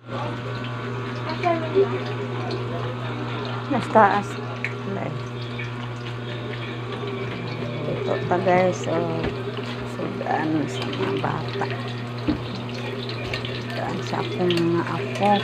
Nasa taas. Wala eh. Ito ta, guys. So, sudan sa mga bata. Sudan sa akong mga apo.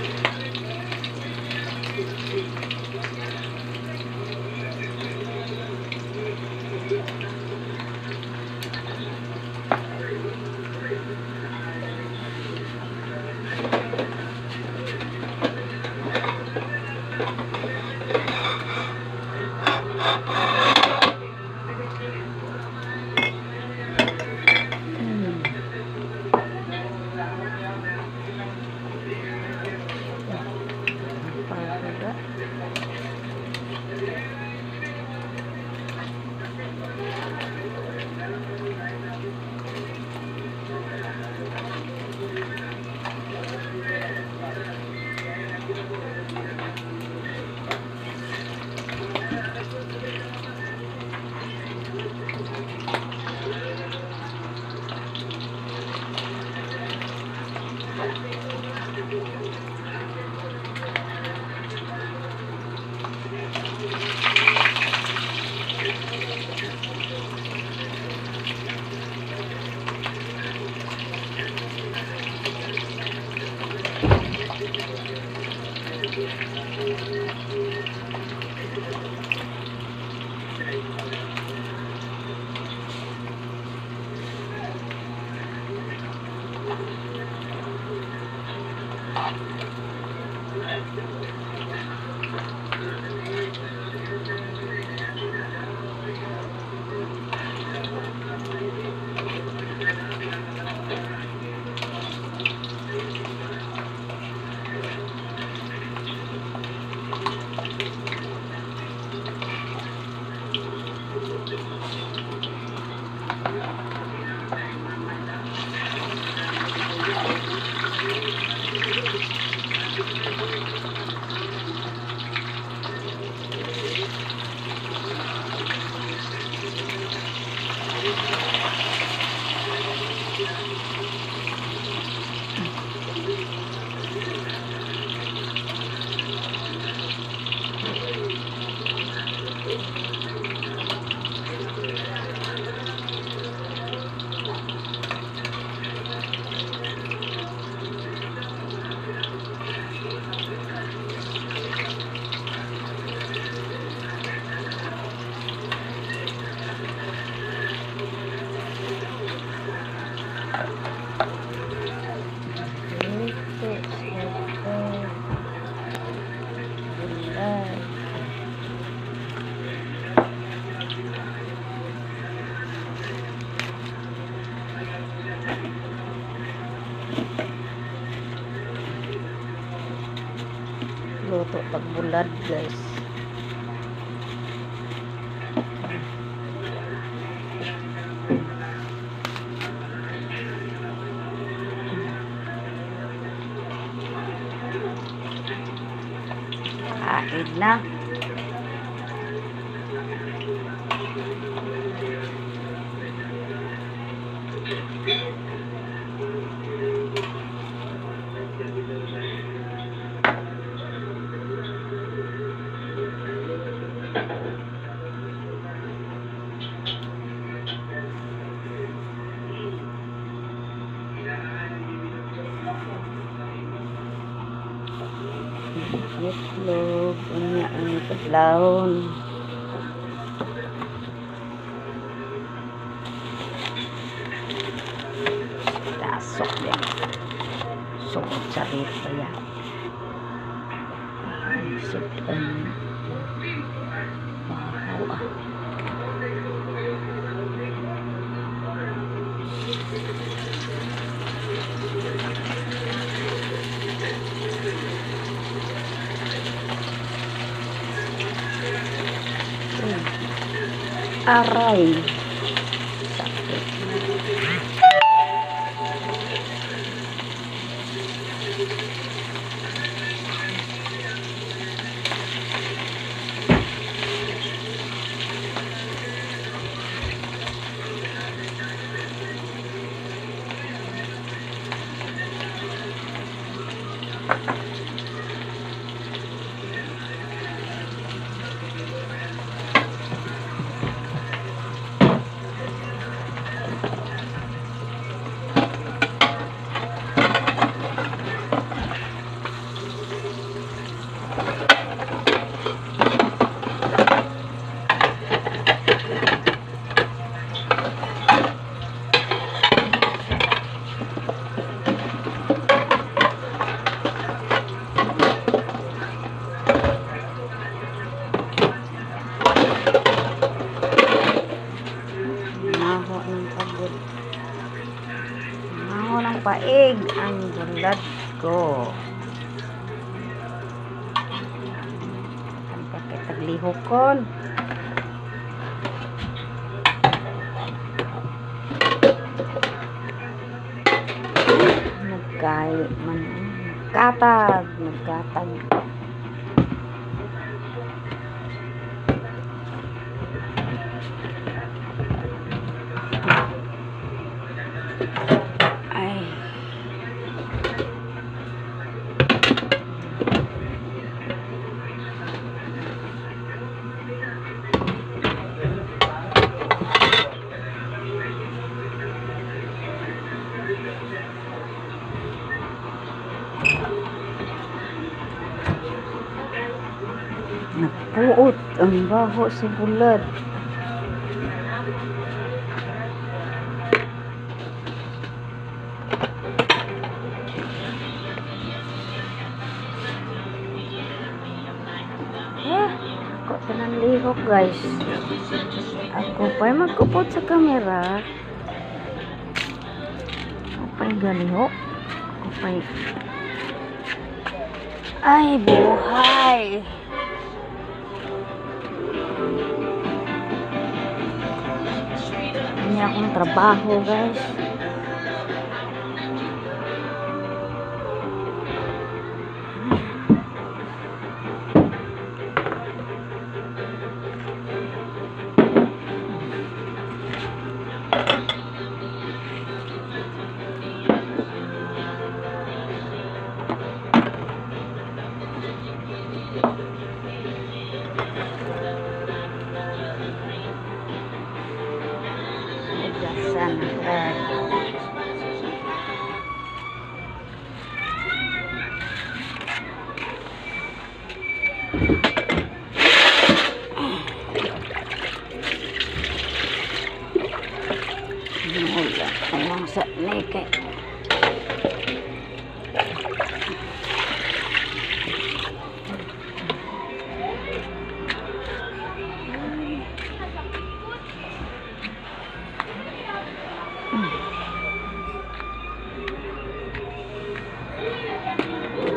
Para. Luto sa gulay. Luto pag bulad, guys. Kain na. Itlog, unya ang kadlawon. Dasok yan. Sugod sa rito yan. Sudan. Wow ah. Aray. Sakit. Maho ng pagod. Maho ng paig ang bulad ko. Ang pakitaglihokon. Nagkay man. Nagkatag. Nagkatag. Ay. Nagpuot ang baho sa bulad. Ah, ako tanan lihok, guys. Ako pa'y magkupot sa kamera. Ako pa'y galihok. Ako pa'y. Ay, buhay! Ano akong trabaho, guys. Hugasan ang plato. Wala lang sa nike.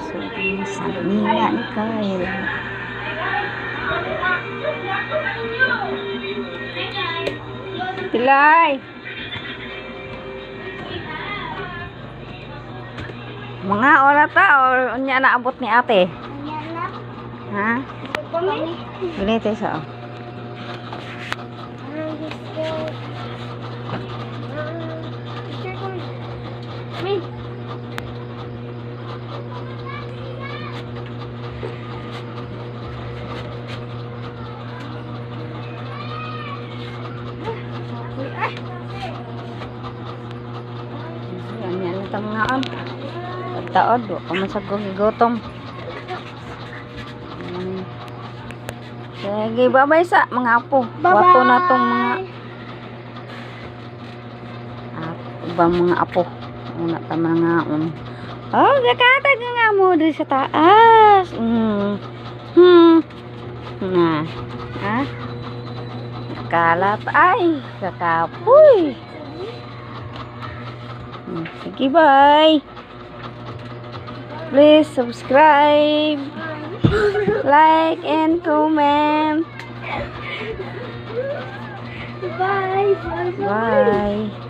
So, sa nina ni Kyle. Pilay! Mga ora ta or unya na abot ni ate? Ha? Ganito sa, oh. Ay. Unya na ta mga on. Pagtaod, wa pa man sa gutom. Sige, bye-bye sa mga apo. Wato na tong mga ubang mga apo. Una ta mga on. Oh, gakatag nga mo diri sa taas. Na. Ha? Kalat ay, kakapoy. Sige, bye. Please subscribe, like, and comment. Bye. Bye. Bye.